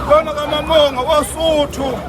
Bana kaMamonga wasuthu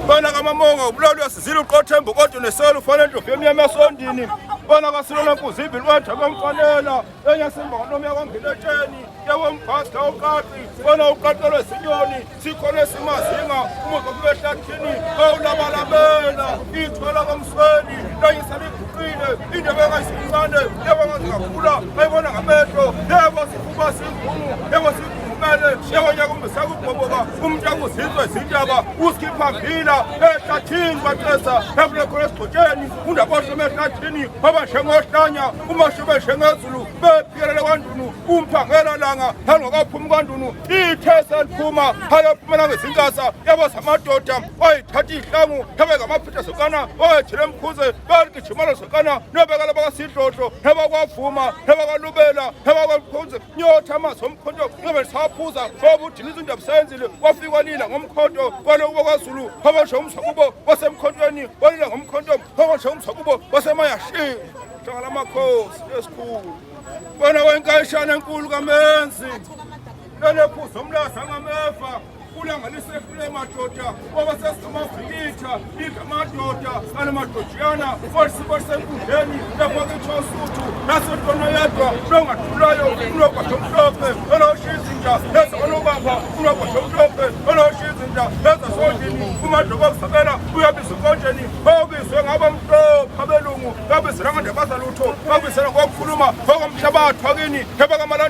bana kaMamonga ubulali uyasizila uqothembu kodwa neselo ufanele ndlovu yemnyama yasondini bana kasilona nkuzibi lwetha kwamfanela enyasimba ntombi yakwangiletsheni yawomphasta uqaqi bona uqaqelwe zinyoni sikhona esimazinga umuva kube ehlathini awulabalabela ithwala kamsweni lanyisa liguqile indebe engayisimncane yebo ngazingakhula ayibona ngamehlo yebo sifuba singungu yebo sigungumele yebo nyakumbisakubhoboka umuntu akuzizwe zintaba usikhipha vila ehlathini kwacesa ebulekhona esigxotsheni undabohloma ehlathini babanjengohlanya umasho benjengezulu bephikelele kwandunu umphangela langa halingakaphumi kwandunu ithesa liphuma halaphumela ngezinkasa yabo samadoda wayithatha ihlangu yabe ngamaphitha zokana wayethele emkhuze baligijimala zokana nobekala bakasidlodlo nabakwavuma nabakalubela nabakwamkhuze nyotha amazwi omkhonto nobe lisaphuza ngoba udinisa indaba usenzile wafikwa lila ngomkhonto kwalokuba kwazulu wabasho umsakubo wasemkhontweni walila ngomkhonto wabasho umsakubo wasemayashini hlangana lamakhosi esikhulu wena wenkayishana enkulu kamenzi elephuza umlaza ngamefa kulanga lisehlule madoda ngoba sesingamavikitha idla amadoda anamadojiyana osibo senkundleni lapho kitsho usuthu nasentona yedwa longadlulayo unogwasha omhlophe olosha izinja ezakonobaba unogwasha omhlophe olosha izinja ezasondlini umadloko okusabela uyabiza inkonjeni obizwe ngabamhlophe abelungu babizela ngandaba zalutho babizela ngokukhuluma okomhlabathi wakini ebakamalandela.